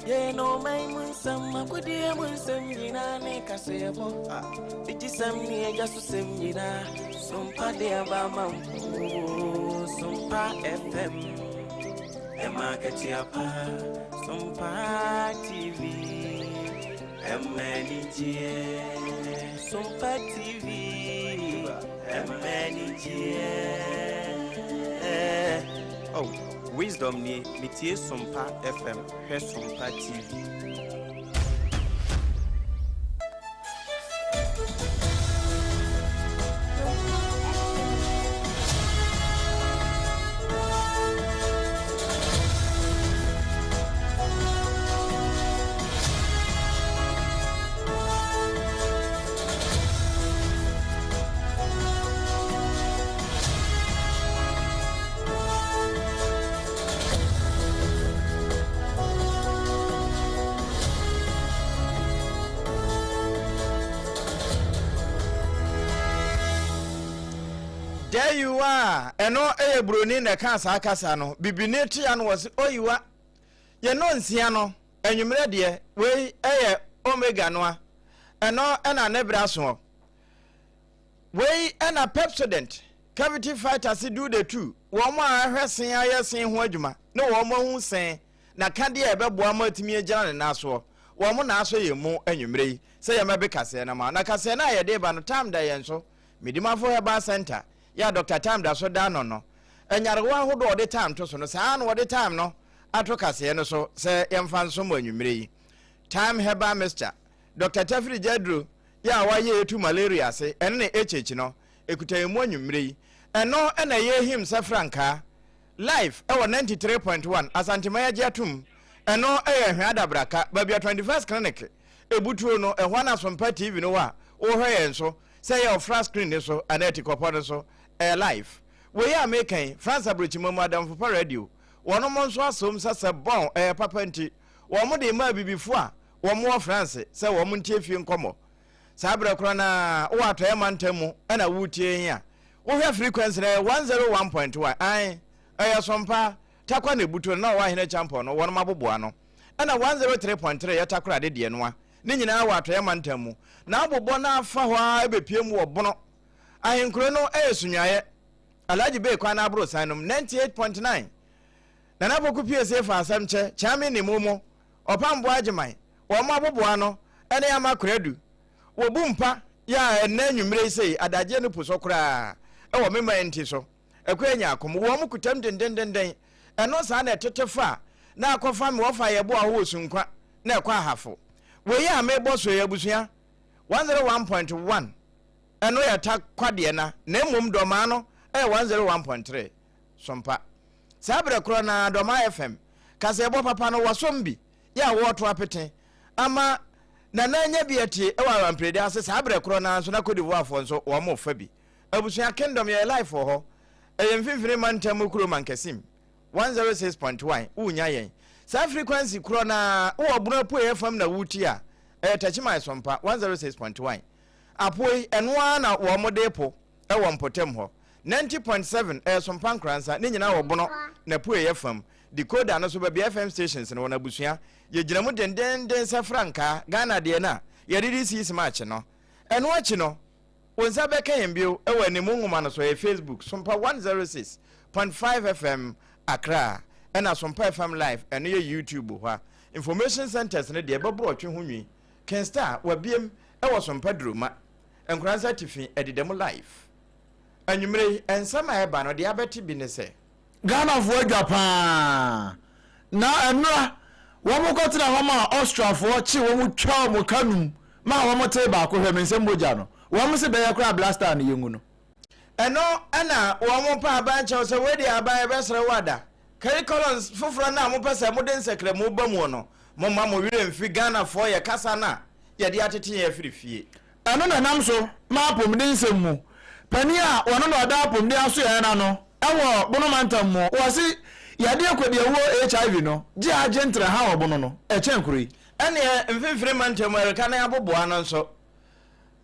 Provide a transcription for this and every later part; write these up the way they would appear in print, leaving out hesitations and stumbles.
Yɛn ɔman mu nsɛm, agodie mu nsɛm nyinaa ne kaseɛbɔ. Digyisɛm ne agya so sɛm nyinaa. Sompa de aba ma mpo. Sompa FM. Ɛma akatua pa. Sompa TV. Ɛma anigyeɛ. Sompa TV. Ɛma anigyeɛ. Oh, wisdom nie, metie Sompa FM, hwɛ Sompa TV. There you are. Ɛno yɛ buroni na ɛka saa kasa no. Bibini tea no wɔ se oyiwa. Yɛn nsia no, anwummerɛ deɛ, wei yɛ omega noa. Ɛno na ne berɛ asoɔ. Wei na Pepsodent Cavity Fighter se do the two, wɔn a ɛhwɛ se ayɛ se ho adwuma ne wɔn ahu se na kadeɛ a ɛbɛboa ma atumi agyina ne nan soɔ. Wɔn na asɔ yɛn mu anwummerɛ yi sɛ yɛmmɛbe kaseɛ no ma. Na kaseɛ no a yɛde ba no, time da yɛn so. Medimafo Herbal Center yɛ a Dɔkta Time da so da ano no, nyarewa ahodoɔ a wɔde time to so no, saa ara na wɔde time no ato kaseɛ no so sɛ yɛmfa nsom wɔ anwummerɛ yi. Time Herbal Mixture, Dɔkta Tafiri Gyaduro yɛ a wayɛ etu malaria ase, ɛno ne HH no, ɛkuta yɛn mu anwummerɛ yi. Ɛno na ɛyɛ him sɛ frankaa. Live ɛwɔ 93.1 Asanteman agye atom. Ɛno ɛyɛ Ahwea Adabraka, baabi a 21st Clinic ɛbutuo no, ɛhɔ na Asompa TV no wɔ a wohwɛ yɛn so, sɛ ɛyɛ ɔfra screen no so anaa atikɔpɔ no so, ɛyɛ live. Wei a meka yi, France aburokyima mu Adamfo Pa Radio, wɔnom nso asom sɛ sɛ bɔn ɛyɛ papa nti, wɔn de ma abibifo a wɔn wɔ France sɛ wɔn ntie fie nkɔmmɔ. Saa berɛ korɔ no ara, wowɔ Atɔeɛ mantam mu na woretie yɛn a, wohwɛ frequency no ɛyɛ 101.1, ae, ɛyɛ Sompa, Tarkwa na Ebuto no na ɔwɔ Ahene Kyampɔn no wɔnom aboboa ano. Ɛna 103.3 yɛ Takoradi deɛ noa, ne nyinaa wɔ Atɔeɛ mantam mu. Na abobɔ no afa hɔ ara bɛpue mu wɔ Bono. Ahenkuro no yɛ Sunyuaeɛ, Alhaji Bey kwan no aborosan nom, 98.9. Nana Poku Piesie fa asɛm kyɛ, Kyeame ne Momo, Ɔpamboa Agyeman, wɔn aboboa ano ne Ama Koradu. Wɔbu mpa yɛ a ɛnnɛ anwummere yi sei, adagyeɛ no pu so koraa wɔ me man nti so. Akua Nyarko, mewɔ wɔn kutam dendendenden. Ɛno saa na ɛtete fa na akɔfa me wɔfa yɛboa hɔ wɔ Sunkwa na ɛkɔ Ahafo. Wei a mebɔ so yi abusua 101.1 ɛno yɛ ta kwadeɛ na na mmom Dɔmaa no ɛyɛ 101.3 Sompa. Saa berɛ korɔ no ara Dɔmaa FM kaseɛbɔ papa no wɔsom bi yɛ a wɔreto apete ama Nana anya bi atie wɔ Awamprede ase saa berɛ korɔ no ara nso na Cote d'Ivoirefoɔ nso wɔn refa bi. Abusua Kingdom yɛyɛ live wɔ hɔ. Ɛyɛ mfimfini mantam mu kuro Mankasim. 106.1 wonya yɛn. Saa frequency korɔ no ara wowɔ Bono apueɛ fam na woretie a, ɛyɛ Takyiman Sompa 106.1. Apoe, ɛno ara na wɔn de po wɔ mpɔtam hɔ. 90.7 ɛyɛ Sompa Nkoransa, ne nyinaa wɔ Bono n'apueɛ fam. Decoder no so baabi a FM stations no wɔ no abusua yɛgyina mu dendeenden sɛ frankaa, Ghana deɛ no a yɛde de sii March no. Ɛno akyi no, Wo nsa bɛka yɛn bio wɔ animu nwoma no so, ɛyɛ Facebook, Sompa 106.5 FM Accra, ɛna Sompa FM Live, ɛno yɛ YouTube hɔ a. Information Centres no deɛ ɛbɛboro ɔtwe ho nwi. Ken Star, wabiem wɔ Sompa Duroma, Nkoranza Atifi, Adidamu Live. Anwumerɛ yi, nsɛm a ɛba no, deɛ abɛte bi ne sɛ. Ghanafoɔ adwa paa na ɛnora wɔn kɔ tena hɔ maa Austriafoɔ kye wɔn twa wɔn ka num maa wɔn tee baako hwɛ me nsam mogya no wɔn se bɛyɛ koraa blaster no yɛngu no. Ɛno na wɔn pa aban kyɛw sɛ wei deɛ aban yɛbɛsrɛ wo ada. Curriculums foforɔ no a mopɛ sɛ mode nsɛkrɛmu ba muo no, momma mo werɛ mfi Ghanafoɔ yɛ kasa no a yɛde atete yɛn afiri fie. Ɛno na ɛnam so ma apɔmuden nsɛm mu panin a ɔno na ɔda apɔmuden asoɛeɛ no ano wɔ Bono mantam mu, wɔse yadeɛ kɔdiawuo HIV no gye agye ntra ha wɔ Bono no, ɛkyɛn kuro yi. Ɛneɛ mfimfini mantam ɛreka ne aboboa no nso,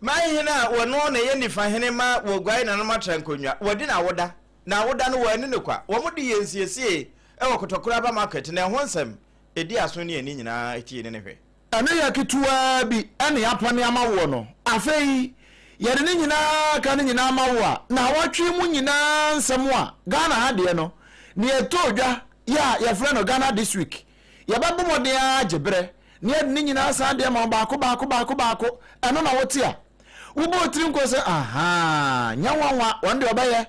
man hene a wɔno na ɛyɛ nifa hene ma wɔguae nanom atra nkonnwa, wɔadi n'awoda, na awoda no wɔanni no kwa, wɔn de yɛ nsiesiee wɔ Kotokoro Aba Market na ɛho nsɛm. Ɛdi aso ne ani nyinaa tie ne ne hwɛ. Ɛno yɛ ketewaa bi ne yɛapɔne ama woɔ no. Afei yɛde ne nyinaa ka ne nyinaa ma wo a, naawɔtwe mu nyinaa nsɛm a Ghana ha deɛ no, nea ɛtɔɔ dwa yɛ a yɛfrɛ no Ghana This Week. Yɛbɛbɔ mmɔden ara agye berɛ na yɛde ne nyinaa san de ama wo baako baako baako baako. Ɛno na wote a, wobɔ wo tiri nko sɛ, ahaa, nyɛ nwanwa, wɔn deɛ wɔbɛyɛ.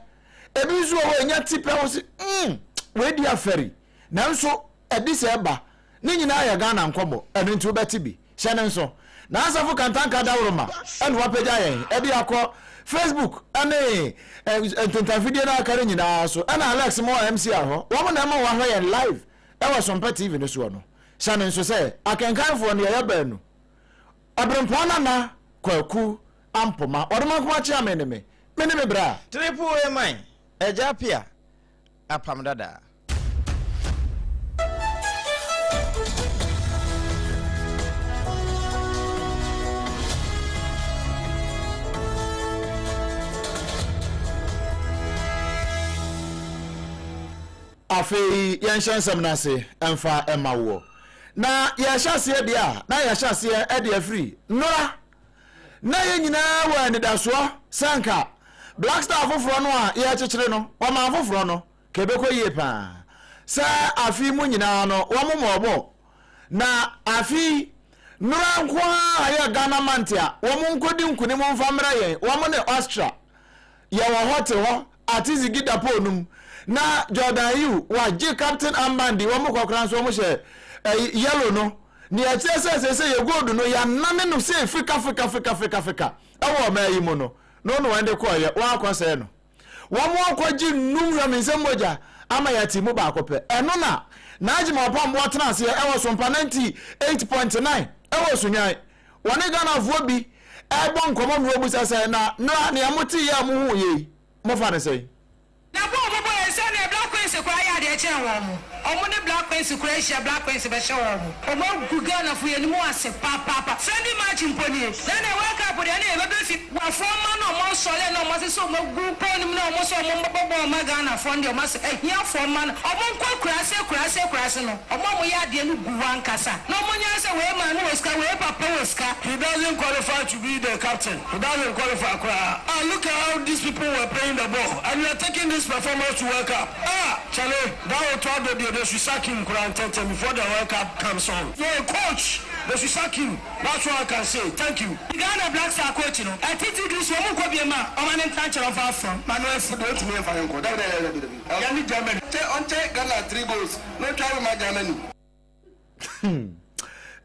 Ebi nso wɔ hɔ a, ɛnya ti pɛ wo se, mm, wei deɛ afɛri. Nanso ɛde sɛ ɛba, ne nyinaa yɛ Ghana nkɔmmɔ, ɛno nti wobɛte bi. Hyɛ no nso. N'Asafo Kantanka Dawuroma na wapagya yɛn de akɔ Facebook ne ntentanfidie no a aka no nyinaa so, ɛna Alex mo wɔ MCR hɔ, wɔn na ɛma wɔahwɛ yɛn live wɔ Sompa TV no soɔ no. Hyɛ no nso sɛ, akenkanfoɔ no yɛyɛ baanu. Ɔberempɔn Nana Kwaku Ampoma, Ɔdomankoma Kyeame ne me, me ne me bra. Triple A man, Agya Appiah, Apam Dada. Afei yɛnhyɛ nsɛm no ase mfa mma woɔ. Na yɛhyɛ aseɛ deɛ a, na yɛhyɛ aseɛ de afiri nnora. Na yɛn nyinaa wɔ anidasoɔ sɛ anka Black Star foforɔ no a yɛrekyekyere no, ɔman foforɔ no, ka ɛbɛkɔ yie paa. Sɛ afe yi mu nyinaa no wɔn mmɔɔbɔ. Na afe yi, nnora nko ara a yɛ Ghana mante a wɔn nkɔdi nkunim mfa mmerɛ yɛn, wɔn ne Austria. Yɛwɔ hɔ te hɔ, ate Ziggy Dapoo no mu. Na Jordan Ayew, wagye captain armband yi, wɔn kɔ koraa nso wɔn hyɛ ɛyi yellow no. Nea ɛkyerɛ sɛ seesei yɛ gold no yɛanane no sei fika fika fika fika fika ɛwɔ ɔman yi mu no, no na wɔn de kɔɔyɛ, wɔn akɔsɛe no. Wɔn akɔgye nnum hwɛ me nsam mogya ama yɛate mu baako pɛ. Ɛno na Najima Ɔpamboɔ tena aseɛ ɛwɔ Sompa 98.9 ɛwɔ Sunyani. Wɔne Ghanafoɔ bi ɛrebɔ nkɔmmɔ na wɔbisa sɛ na nora nea moteeɛ a mohuuiɛ yi mofa no sɛn? Na bɔ a ɔmo bɔ yɛn sɛ neɛ Black Queens koraa yɛ adeɛ kyɛn wɔn mo. Ɔmo ne Black Queens koraa hyia Black Queens bɛhyɛ wɔn mo. Ɔmo agu Ghana fo yɛn anim ase papaapa. Friendly match mpo nie. Na neɛ World Cup deɛ ɛneɛ yɛbɛbɛ fie. Wafoɔ mma no ɔmo asɔre na ɔmo asese ɔmo agu pole no mu na ɔmo sɛ ɔmo mbɛbɔ bɔɔl ma Ghana foɔ no deɛ ɔmo asɛ ahiafoɔ mma no ɔmo nkɔ akuraase akuraase akuraase no ɔmo a ɔmo yɛ adeɛ no gu hɔ ankasa na ɔmo nyaa sɛ wei maame wɔ sika wei papa wɔ sika. He doesn't qualify to be the captain. He doesn't qualify koraa. Ah look at how these people were playing the ball and you are taking this performance to World Cup. Ah chale that Otto Addo deɛ they should sack him koraa ntɛntɛm before the World Cup comes on. You're a coach they should sack you that's all I can say thank you. Ghana Black Star coach no ɛtete duru so ɔmo nkɔ biem a ɔma ne ntra nkyerɛ ɔmfa afram ma no afu. Deɛ ɔntumi mfa yɛn nkɔ dabi dabi dabi dabi yɛne Germany kyɛ ɔnkyɛ Ghana 3 goals na ɔntwa ma Germany.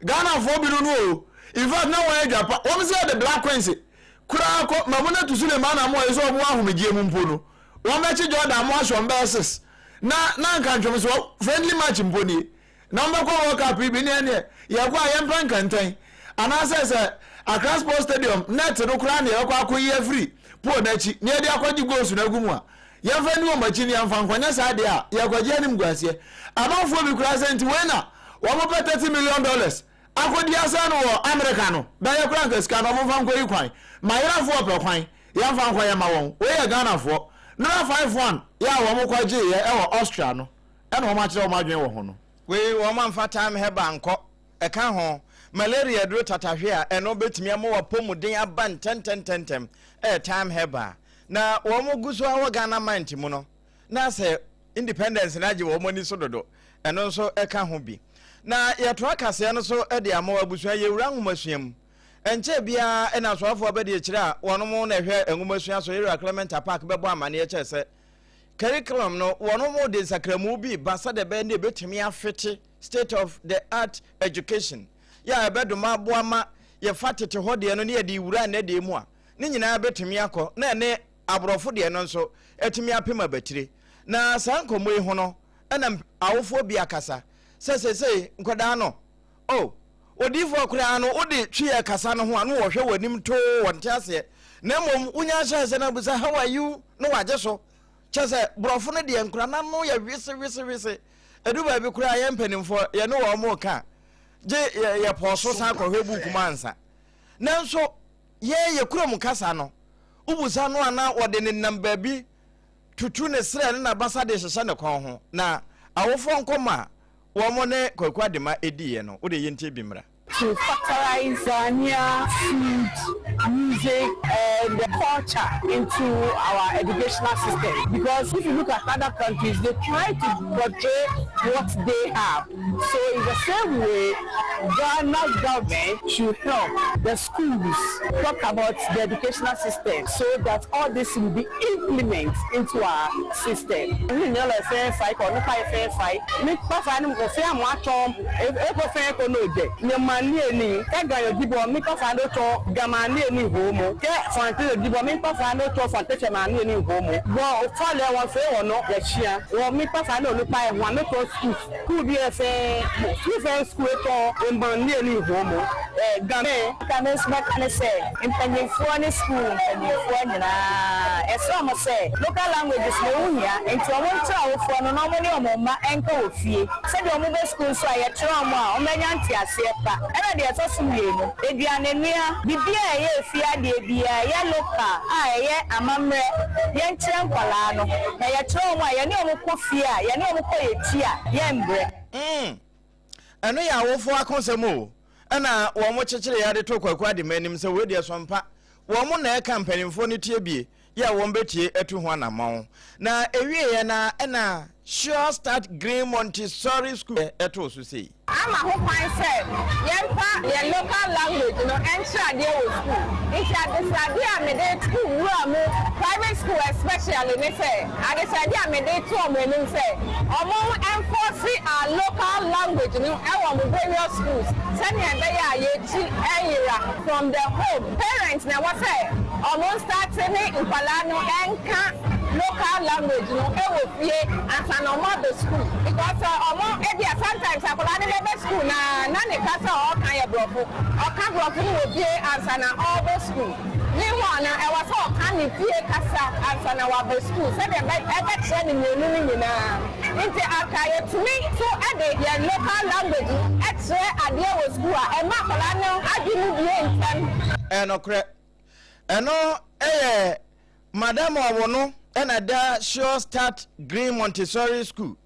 Ghanafoɔ binom no o in fact na wɔn adwa pa wɔn sɛ yɛde black queens koraa kɔ Mamunatu Sulemana mo a yɛ sɛ wɔn wɔ ahomegyeɛ mu mpo no wɔn bɛkye Jordan mo ahyɛ wɔn bɛyɛ sis na na nka ntwom so friendly match mpo nie na wɔn bɛkɔ World Cup yi bi ne ɛneɛ yɛkɔ a yɛmpɛ nkɛntɛn anaasɛ sɛ Accra Sports Stadium net no koraa na yɛbɛkɔ akɔyi afiri pole n'akyi na yɛde akɔgye goals no agu mu a Yɛmfa nni wɔn akyi na yɛmfa nkɔ, nyɛ saa deɛ a, yɛrekɔgye animguaseɛ. Amanfoɔ bi koraa sɛ nti wei na wɔpɛ 30 million dollars akɔdi asɛe no wɔ Amerika no, bɛyɛ koraa nka sika no wɔmfa nkɔyi kwan. Mayerafoɔ pɛ kwan, yɛmfa nkɔ yɛma wɔn. Wei yɛ Ghanafoɔ. Nora 5-1 yɛ a wɔkɔgyeeɛ wɔ Austria no ɛna wɔakyerɛ wɔn adwene wɔ ho no. Wei wɔn amfa time herbal ankɔ. Ɛka ho, malaria aduro tatahwe a ɛno bɛtumi ama w'apɔmuden aba ntɛntɛntɛntɛm ɛyɛ time herbal. Na wɔn gu so ara wɔ Ghana mant mu no, na sɛ independence no agye wɔn ani so dodo, ɛno nso ka ho bi. Na yɛtoa kaseɛ no so de ama wɔ abusua yɛwura nwomasua mu. Ɛnkyɛɛ biara na asoafoɔ abadiakyire a wɔn na ɛhwɛ nwomasua so, Yɛwura Clement Apaak bɛbɔ amaneɛ kyerɛ sɛ curriculum no wɔn de nsakramu bi ba sɛdeɛ ɛbɛyɛ na ɛbɛtumi afete state of the art education yɛ a ɛbɛdoma aboa ma yɛfa tete hɔ deɛ no ne yɛde wura nnɛ deɛ mu a ne nyinaa bɛtumi akɔ na ɛne aborɔfo deɛ no nso atumi apem abatire. Na saa nkɔmmɔ yi ho no na awofoɔ bi akasa sɛ seesei nkwadaa no, oh, odiyifoɔ koraa no wode twi ɛkasa no ho a na wɔhwɛ w'anim too wɔnte aseɛ na mmom wonya ahyɛ aseɛ no abusa how are you na wagye so kyɛ sɛ borɔfo no deɛ nkora no ano yɛ wese wese wese ɛdu baabi koraa yɛn mpanimfoɔ yɛne wɔn mo ka gye yɛpɔɔ so san kɔhwɛ buuku mu ansa nanso Yɛn yɛ kurom kasa no, wobisa no a na ɔde nenam baabi tutu ne serɛ ne n'abasa de hyehyɛ ne kɔn ho. Na awofoɔ nkɔmmɔ a wɔn ne Kwaku Adema diiɛ no, wo deɛ yɛntie bi mmra. To factorize Ghanaian food, music and culture into our educational system because if you look at other countries they try to portray what they have so in the same way Ghana government should help the schools talk about the educational system so that all this will be implement into our system. Ka me nso mɛka ne sɛ mpanyinfoɔ ne sukuu mpanyinfoɔ nyinaa ɛsrɛ wɔn sɛ local languages no ɛho hia nti wɔn nkyerɛ awofoɔ no na wɔn ne wɔn mma nka wɔ fie sɛdeɛ wɔn bɛ sukuu nso a yɛkyerɛ wɔn a wɔn bɛnya nteaseɛ pa ɛna deɛ ɛtɔ so mmienu aduane noa biribiara a ɛyɛ efie adeɛ biara ɛyɛ local a ɛyɛ amammerɛ yɛnkyerɛ nkwadaa no na yɛkyerɛ wɔn a yɛne wɔn kɔ fie a yɛne wɔn kɔ yɛ ti a yɛmbrɛ. Mm. Ɛno yɛ awofoɔ akosɛm o. Ɛna wɔn kyekyereeɛ de too Kwaku Adema anim sɛ wei deɛ sɔmpa. Wɔn na ɛka mpanimfoɔ no tie bie yɛ a wɔn bɛtie atu ho anammɔn. Na ɛwieeɛ no ara ɛna Sure Start Green Montessori School too so sei. Ama ho kwan sɛ yɛmfa yɛn local language no nkyerɛ adeɛ wɔ school. Nti adesradeɛ a mede to wura mu, private school especially, ne sɛ, adesradeɛ a mede to wɔn anim sɛ wɔn enforce our local language no wɔ wɔn various schools sɛnea ɛbɛyɛ a yɛn akyi nyera. From the home, parents na ɛwɔ sɛ wɔn starte ne nkwadaa no nka local language no wɔ fie ansa na wɔn aba school because sɛ wɔn ebia sometimes akwadaa no bɛba school na na ne kasa a ɔreka yɛ brɔfo, ɔka brɔfo no wɔ fie ansa na ɔreba school. Meanwhile no ɛwɔ sɛ ɔka ne fie kasa ansa na waba school sɛdeɛ ɛbɛkyerɛ ne mmienu no nyinaa. Nti anka yɛtumi nso de yɛn local language no kyerɛ adeɛ wɔ school a, ɛma akwadaa no adwene mu bue ntɛm. Ɛyɛ nokorɛ. Ɛno yɛ Madam Ɔwono na da Sure Start Green Montessori School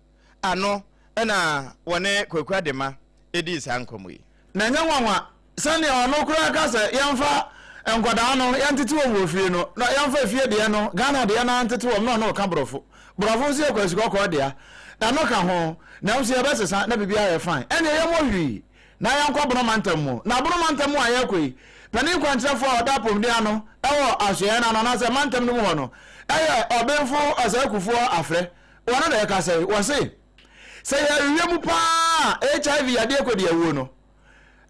ano na wɔne Kwaku Adema dii saa nkɔmmɔ yi. Na ɛnyɛ nwanwa sɛnea ɔno koraa ka sɛ yɛmfa nkwadaa no yɛntete wɔn wɔ fie no, na yɛmfa efie deɛ no, Ghana deɛ no ara ntete wɔn, na ɔno reka borɔfo. Borɔfo nso yɛ kwasi kɔkɔɔ dea. Ɛno ka ho. Nanso yɛbɛsesa na biribiara ayɛ fine. Ɛnneɛ yɛmmɔ hwii na yɛnkɔ Bono mantam mu. Na Bono mantam mu a yɛrekɔ yi, panin kwankyerɛfoɔ a ɔda apɔmuden ano wɔ asoɛeɛ no ano anaasɛ mantam no mu hɔ no yɛ Ɔbenfo Osei Kufuor Afrɛ. Ɔno na ɛrekasa yi. Ɔse, sɛ yɛrehwehwɛ mu paa a, HIV yadeɛ kɔdi awuo no,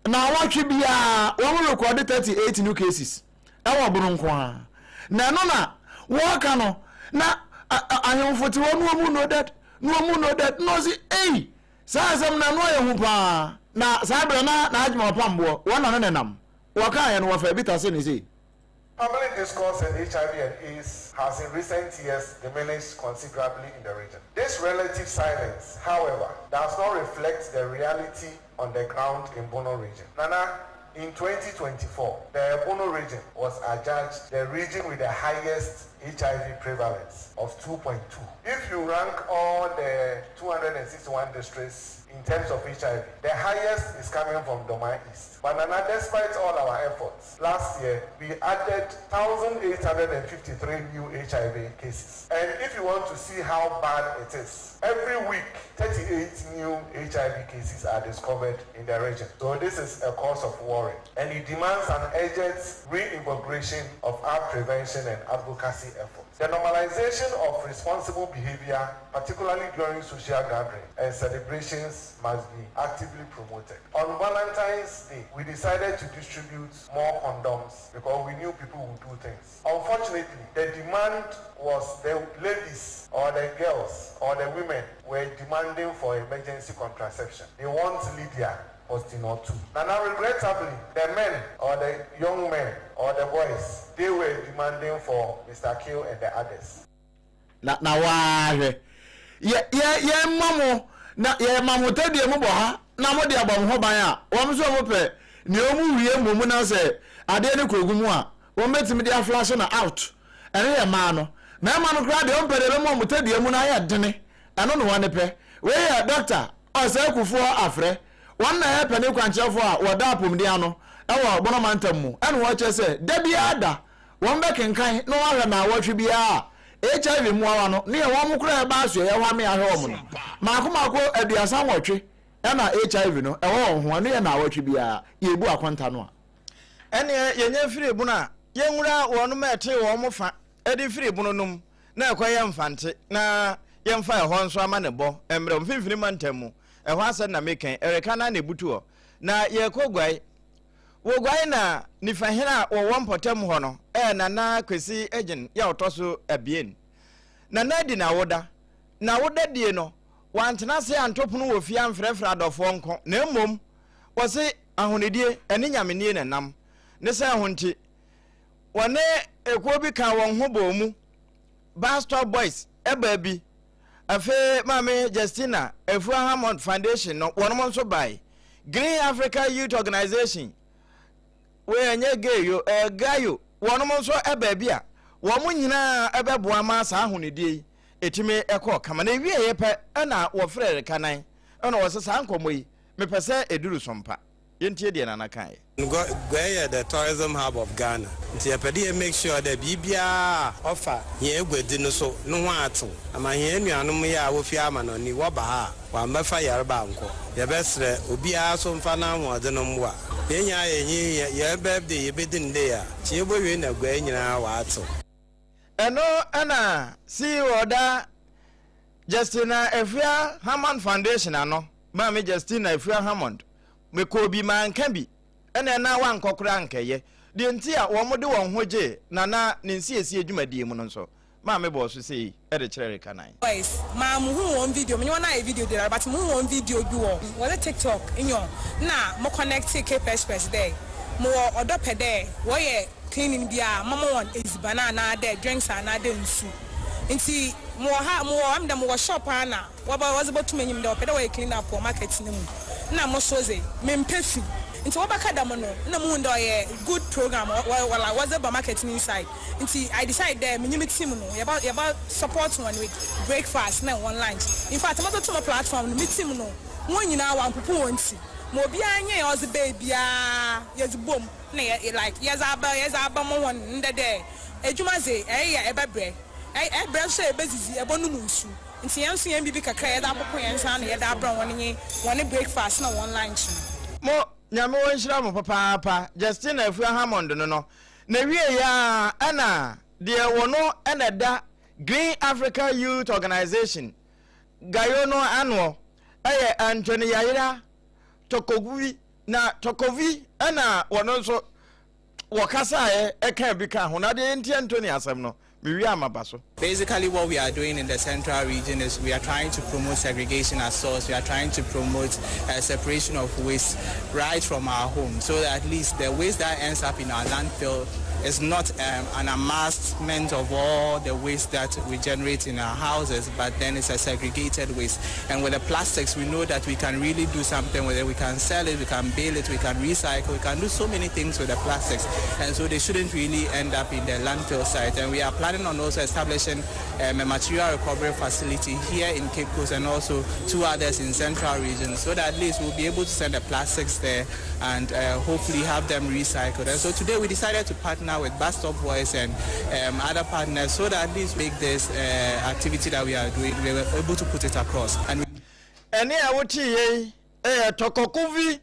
naawɔtwe biara wɔn rekɔde 38 new cases ɛwɔ Bono nko ara. Na ɛno na wɔreka no, na ahemfo te hɔ na wɔn no dead, na wɔn no dead, na ɔse, ei, Saa asɛm no, ano ayɛ hu paa. Na saa berɛ na n'adwuma ɔpam boɔ, wɔn na ne nenam. Wɔkaeɛ no, wɔfaa bi tasee no sei. Public discourse on HIV and AIDS has in recent years diminished considerably in the region. This relative silence, however, does not reflect the reality on the ground in Bono region. Nana, in 2024, the Bono region was adjudged the region with the highest HIV prevalence of 2.2. If you rank all the 261 districts in terms of HIV, the highest is coming from Dormaa East. But Nana, despite all our efforts, last year we added 1,853 new HIV cases. And if you want to see how bad it is, every week 38 new HIV cases are discovered in the region. So this is a cause of worry. And it demands an urgent reinvigoration of our prevention and advocacy efforts. The normalization of responsible behavior, particularly during social gatherings and celebrations, must be actively promoted. On Valentine's Day, we decided to distribute more condoms because we knew people would do things. Unfortunately, the demand was the ladies or the girls or the women were demanding for emergency contraception. They want Lydia Postinor 2. Now, regrettably, the men or the young men or the boys, they were demanding for Mr. Kill and the others. Na na waa hwɛ. Yɛ yɛ yɛmma mo na yɛma mo tadua mu bɔ ha na mo de abɔ mo ho ban a, wɔn nso wɔn pɛ nea wɔn wie mmom na sɛ adeɛ no kɔgu mu a, wɔn bɛtumi de aflashe no out. Ɛno yɛ mmaa no. Mmarima no koraa deɛ wɔn pɛ deɛ ɛbɛma wɔn tadua mu no ayɛ dene. Ɛno na wɔn pɛ. Wei yɛ doctor. Ɔsɛe Kufuor Afrɛ, wɔn na ɛyɛ panin kwankyerɛfoɔ a wɔda apomuden ano wɔ Bono mantam mu ɛna wɔkyerɛ sɛ da biara da wɔn bɛkenkan na wɔahwɛ naawɔtwe biara a HIV mmoawa no ne wɔn koraa ɛba asoɛeɛ hɔ ame ahwɛ wɔn no maako maako 38 ɛna HIV no ɛwɔ wɔn ho ɛno yɛ naawɔtwe biara yɛbu akonta no a. Ɛnneɛ yɛnya firi bono a, yɛnwura wɔnom a ɛtee wɔn fa de firi bono no mu na ɛkɔyɛ Mfante na yɛmfa ɛhɔ nso amanebɔ mmrɛ wo. Mfimfini mantam mu, ɛhɔ asɛm na meka yi, ɛreka no ara na ɛbutu hɔ. Na yɛrekɔ Guai. Wɔ Guai na Nifahene a wɔwɔ mpɔtam hɔ no ɛyɛ Nana Kwesi Agyen yɛ a ɔtɔ so abien. Nana adi n'awoda. N'awoda die no, wantena ase anto pono wɔ fie amfrɛfrɛ adɔfoɔ nko, na mmom wɔse ahonidie ɛne nyamenie na ɛnam. Ne sɛ ho nti, wɔne ekuo bi kaa wɔn ho bɔɔ mu, Bus Stop Boys baa bi. Afei Maame Justina Afua Hammond Foundation no, wɔnom nso bae. Green Africa Youth Organization, wei ɛnyɛ gay yo, ɛyɛ gayo, wɔnom nso baa bi a wɔn nyinaa bɛboa ma saa ahonidie yi ɛtumi kɔɔ kama. Na ɛwieeɛ pɛ ɛna wɔfrɛɛ Rekanan ɛna wɔsɛ saa nkɔmmɔ yi mepɛ sɛ ɛduru so mpa. Yɛntie deɛ Nana kaeɛ. Guai yɛ the tourism hub of Ghana ntsi yɛpɛ dɛ yɛ make sure dɛ biribiara a ɔfa hɛn eguadzi no so no ho atsew ama hɛn enuanom yi a wofi amanɔne wɔba ha a wɔammbɛfa yarba annkɔ. Yɛbɛserɛ obiara so mfa n'ahoɔdzen mboa. Hɛn nyinaa yɛnye hɛn birthday yebedzi no dei a, nkyɛ yebowie na Guai nyinaa ɔatsew. Ɛno na CEO a ɔda Justina Afua Hammond Foundation ano, Maame Justina Afua Hammond, Mekɔɔ bi, manka bi, ɛna na wankɔ koraa ankɛyɛ. Deɛ nti a wɔde wɔn ho gyee Nana ne nsiesie dwumadie mu no nso, Maame bɔɔ so sei de kyerɛɛ Rekanan. Boys maa muhun hɔn video, menye hɔn ayɛ video deda but muhun hɔn video bi wɔ wɔdze TikTok nyew nna mo connectee Cape Express dɛ mowɔ ɔdɔ pɛ dɛ wɔyɛ cleaning bi a mɔma hɔn edziban anaa dɛ drinks anaa dɛ nsu ntsi mowɔ ha mowɔ ɔyɛ me dɛ mowɔ shop a na Wɔba wɔdze bɔto m'enyim dɛ wɔpɛ dɛ wɔyɛ clean up wɔ market no mu. Nna mo so dze, memmpɛ fi. Ntsi wɔbɛka dɛm no, nna muhun dɛ ɔyɛ good programme a wɔ like wɔdze ba market no inside. Ntsi I decide dɛ menye me team no yɛbɔ yɛbɔ support hɔn with breakfast na hɔn lunch. Infact modze too mo platform no, me team no hɔn nyina wɔammpopo hɔn tsir. Ma obiara nyae a ɔdze bae biara yɛdze bɔ mu na yɛ like yɛdze aba yɛdze aba ma hɔn ndɛ dɛ edwuma dze ereyɛ a ebɛbrɛ, ɛbrɛ so a ebedzidzi, ebɔnom nsu. Ntsi hɛn so hɛn biribi kakra a yɛdze apopɔ hɛn nsa ano yɛdze abrɛ hɔn nye hɔn breakfast na hɔn lunch no. Mo, Nyame ɔnhyira mo papaapa, Justina Afua Hammond no no, na wieɛ ara ɛna deɛ wɔno na ɛda Green Africa Youth Organization, GAYO, no anoɔ, ɛyɛ Anthony Yayra Tɔkɔvi, na Tɔkɔvi ɛna wɔno nso wɔkasaeɛ ɛkaa bi kaa ho, na deɛ yɛntie Anthony asɛm no. Mewie a maba so. Basically what we are doing in the central region is we are trying to promote segregation at source, we are trying to promote uh, separation of waste right from our home so that at least the waste that ends up in our landfill is not um, an amassment of all the waste that we generate in our houses, but then it's a segregated waste. And with the plastics, we know that we can really do something with it. We can sell it, we can bale it, we can recycle, we can do so many things with the plastics. And so they shouldn't really end up in the landfill site. And we are planning on also establishing um, a material recovery facility here in Cape Coast and also two others in central region so that at least we'll be able to send the plastics there and uh, hopefully have them recycled. And so today we decided to partner with Bus Stop Boys and um, other partners so that at least make this uh, activity that we are doing, we were able to put it across. And Ɛnne a woteeɛ yi yɛ Tɔkɔkovi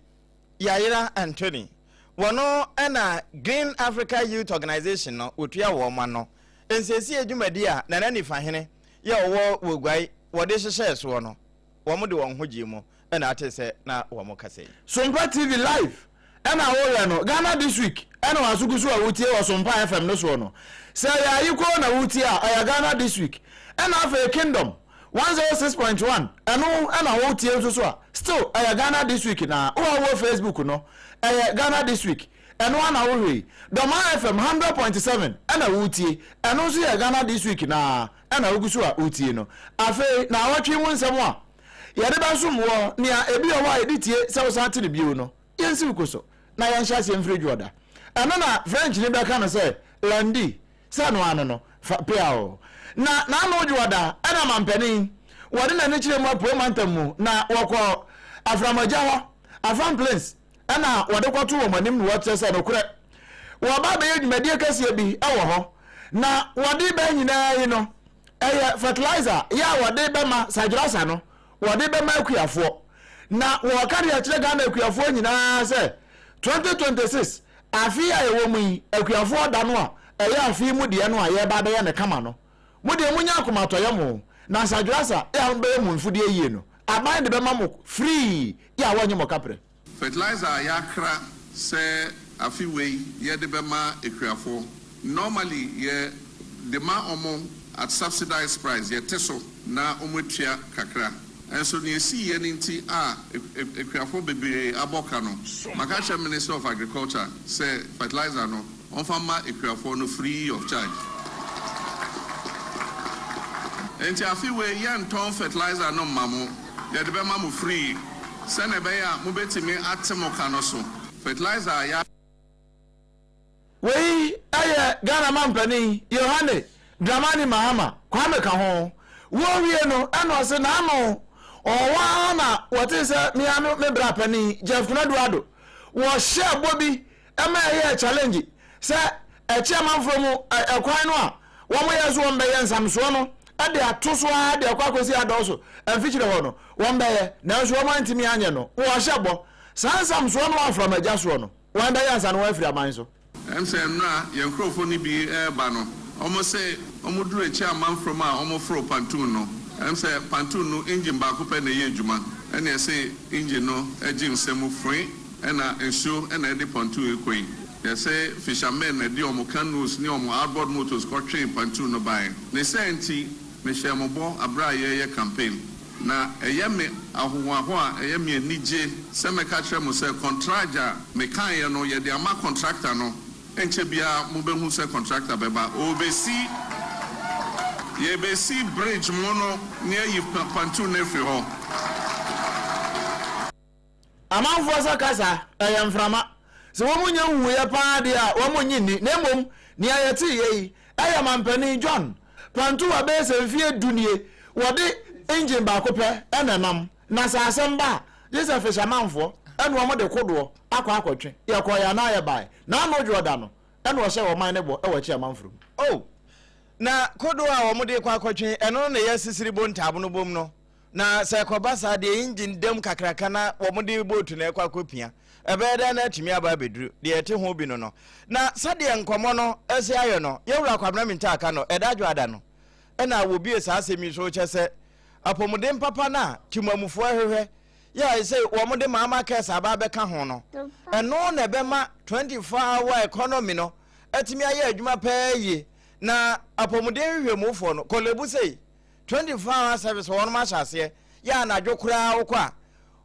Yayera Anthony. Wɔno na Green Africa Youth Organization no wɔtua wɔn ano. Nsiesie dwumadi a Nana Nifahene yɛ ɔwɔ Woguai wɔde hyehyɛɛ soɔ no, wɔn de wɔn ho gyee mu na ate sɛ na wɔn kasa yi. Sompa TV live ɛna wohwɛ no, Ghana this week ɛna w'aso gu so a wotie wɔ Sompa FM no soɔ no. Sɛ ɛyɛ Ayikoo na wotie a, ɛyɛ Ghana this week. Ɛna afei Kingdom 106.1 ɛno ɛna wotie nso so a, still ɛyɛ Ghana this week na wo a wowɔ Facebook no, ɛyɛ Ghana this week. Ɛno ara na wohwɛ yi. Dɔmaa FM 100.7 ɛna wotie, ɛno nso yɛ Ghana this week na ɛna wogu so a wotie no. Afei naawɔtwe mu nsɛm a yɛde bɛsom woɔ, nea ebi wɔ hɔ a yɛde tie sɛ wosan te no bio no, yɛnsiw ko so na yɛnhyɛ aseɛ mfiri dwoɔda. Ɛno na Frenchni bɛka no sɛ lundi, sɛ ɛno ano no, fa peaw. Na n'ano dwoɔda ɛna mampanin. wɔde n'ani kyerɛ mu apuei mantam mu na wɔkɔ Aframagya hɔ, Afram Plains, ɛna wɔde kɔto wɔn anim na wɔkyerɛ sɛ nokorɛ wɔba abɛyɛ dwumadie kɛseɛ bi wɔ hɔ na wɔde bɛn nyinaa yi no ɛyɛ fertilizer yɛ a wɔde bɛma sadwerasa no wɔde bɛma akuafoɔ na wɔka de akyerɛ Ghana akuafoɔ nyinaa sɛ 2026 afe a ɛwɔ mu yi akuafoɔ da no a ɛyɛ afe mu deɛ no a yɛreba abɛyɛ no kama no mo deɛ monya akomatɔyɛ mo na sadwerasa yɛ a mobɛyɛ mo mfudeɛ yie no aban de bɛma mo free yɛ a wɔnnye mo kaprɛ. Fertilizer a yɛakra sɛ afe wei yɛde bɛma akuafoɔ, normally yɛ de ma wɔn at subsidized price, yɛte so na wɔn atua kakra. Nso nea ɛsiiɛ no nti a akuafoɔ bebree abɔ ka no, maka akyerɛ Minister of Agriculture sɛ fertilizer no ɔmfa mma akuafoɔ no free of charge. Enti afe wei yɛntɔn fertilizer no mma mo, yɛde bɛma mo free sɛnea ɛbɛyɛ a mobɛtumi ate mo ka no so. Fertilizer a yɛ. Wei yɛ Ghana mampanin Yohane Dramani Mahama, Kwame ka ho. Wɔwie no ɛna ɔse n'ano ɔwɔ ara na wɔtee sɛ me ara me bra panin Jeff Konadu Addo wɔhyɛɛ bɔ bi ɛma ɛyɛɛ challenge sɛ ɛkye amanfoɔ mu ɛkwan no a wɔn yɛ so wɔn bɛyɛ nsamsoɔ no de ato so ara de akɔ akɔsi adɔɔso mfikyire hɔ no wɔn bɛyɛ nanso wɔn antumi anyɛ no wɔhyɛ bɔ saa nsamsoɔ no aframagya soɔ no wɔn bɛyɛ ansa na wɔn afiri aman so. Ɛm sɛ nnora yɛn nkorɔfoɔ no bi reba no, wɔn se wɔn duru akyi amanfrom a wɔn foro pantoon no, ɛm sɛ pantoon no engine baako pɛ na ɛyɛ adwuma, ɛna ɛse engine no gye nsa mu foe ɛna nsuo na ɛde pontoon yi kɔ yi. Yɛse fishermen na ɛde wɔn canoes ne wɔn outboard motors kɔtwee pontoon no baeɛ. Ne saa nti, mehyɛɛ mo bɔ aberɛ a yɛreyɛ campaign. Na ɛyɛ me ahohoahoa, ɛyɛ me anigye sɛ mɛka akyerɛ mo sɛ kɔntragye a mekaeɛ no, yɛde ama kɔntrakta no. Ɛnkyɛ biara mobɛhu sɛ kɔntrakta bɛba. Ɔrebɛsi, yɛrebɛsi bridge mo no na yɛayi pontoon no afiri hɔ. Amanfoɔ sɛ kasa, ɛyɛ mframa. Sɛ wɔn nnya nhuiɛ paa deɛ a, wɔn nnye nni. Na mmom, nea yɛteeɛ yi, ɛyɛ Mampanin John Pantuwa bɛyɛ sɛ mfeɛ du nie, wɔde engine baako pɛ na ɛnam. Na sɛ asɛm ba a, gye sɛ fishermanfoɔ ɛna wɔn de kodoɔ akɔ akɔtwe. Yɛkɔeɛ anaa yɛbaeɛ. N'ano dwoɔ da no, ɛna ɔhyɛɛ ɔman no bɔ wɔ akyi amanforo mu. Oh, na kodoɔ a wɔde rekɔ akɔtwe, ɛno na ɛyɛ sisiribo ntaabono bom no. Na sɛ ɛkɔba saa deɛ engine dam kakraka na wɔde boat na ɛkɔ akɔpia, ɛbɛyɛ dɛn na atumi aba abɛduru deɛ ɛte ho bi no no. Na sɛdeɛ nkɔmmɔ no asi ayɛ no, yɛn wura Kwabena Mintah ka no, ɛda Adwoada no na wɔbue saa asɛm yi so kyɛ sɛ apɔmuden papa no a Timamufoɔ hwehwɛ yɛ a sɛ wɔde Mahama Cares aba abɛka ho no, ɛno na ɛbɛma 24 hour economy no atumi ayɛ adwuma pɛɛ yie. Na apɔmuden nhwehwɛmufoɔ no, Korle-Bu sei, 24 hour service wɔnom ahyɛ aseɛ yɛ anadwo koraa wokɔ a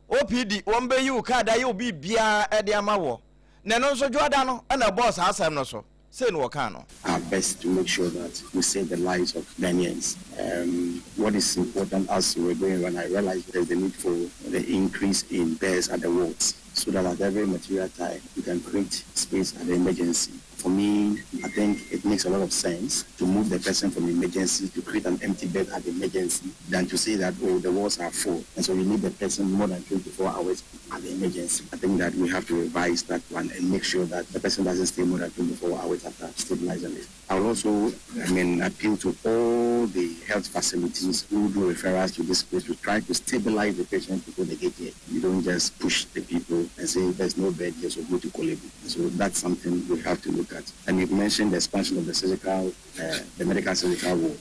OPD wɔn bɛyi wo card ayɛ wo biribiara ɛde ama woɔ na ɛno nso dwoada no ɛna ɛbɔɔ saa asɛm no so sei na wɔkaa no. Our best to make sure that we save the lives of Ghanaians. Um, what is important as we were going around, I realized there's the need for the increase in beds at the wards so that at every material time you can create space at the emergency. For me, I think it makes a lot of sense to move the person from emergency to create an empty bed at emergency than to say that, oh, the wards are full. And so you need the person more than 24 hours at the emergency. I think that we have to revise that one and make sure that the person doesn't stay more than 24 hours after stabilizing it. I will also, I mean, appeal to all the health facilities who do referrals to this place to try to stabilize the patient before they get here. You don't just push the people and say there's no bed here, so go to Korle Bu. So that's something we have to look at. And you've mentioned the expansion of the surgical, uh, the medical surgical ward.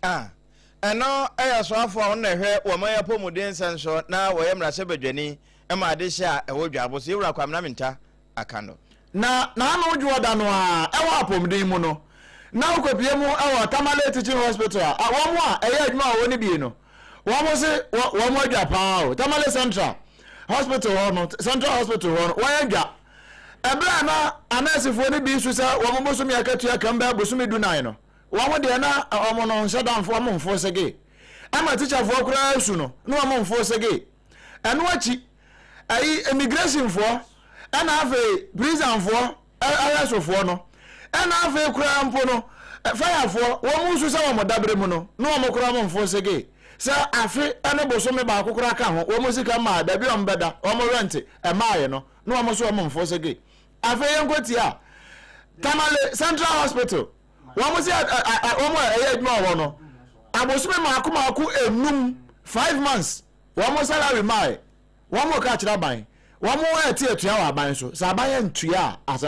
Ah, ɛno yɛ soafoɔ a ɔno na ɛhwɛ wɔn man apɔmuden nsɛm so na wɔyɛ mmarahyɛbadwani ma adehye a ɛwɔ Dwabo so, Yɛwura Kwamina Mintah Akando. Na n'ano dwoɔ da no ara wɔ apɔmuden mu no, na ɔkɔpue mu wɔ Tamale Teaching Hospital a wɔn a ɛyɛ adwuma wɔ hɔ no bi no, wɔn se wɔn adwa paa o. Tamale Central Hospital hɔ no, Central Hospital hɔ no, wɔn adwa. Ɛberɛ a na anɛɛsefoɔ no bi su sɛ wɔn bosome akatua kam bɛyɛ bosome dunan no, wɔn deɛ na wɔn no nhyɛ da mfo wɔn mfo sege. Ama tikyafoɔ koraa su no, na wɔn mfo sege. Ɛno akyi, ɛyi immigrationfoɔ ɛna afei prisonfoɔ ahwɛsofoɔ no ɛna afei koraa mpo no firefoɔ wɔn nso sɛ wɔn dabere mu no na wɔn koraa wɔn mfo sege. Sɛ afe ne bosome baako koraa ka ho, wɔn sika mmaeɛ, baabi a wɔbɛda, wɔn rent mmaeɛ no, na wɔn nso wɔn mfo sege. Afei yɛnkɔ tie a, Tamale Central Hospital, wɔn sɛ wɔn a ɛyɛ adwuma wɔ hɔ no, abosome mmaako mmaako enum, 5 months, wɔn salary mmaeɛ. Wɔn ka kyerɛ aban, wɔn ɛte atua wɔ aban so, sɛ aban antua a, asɛm.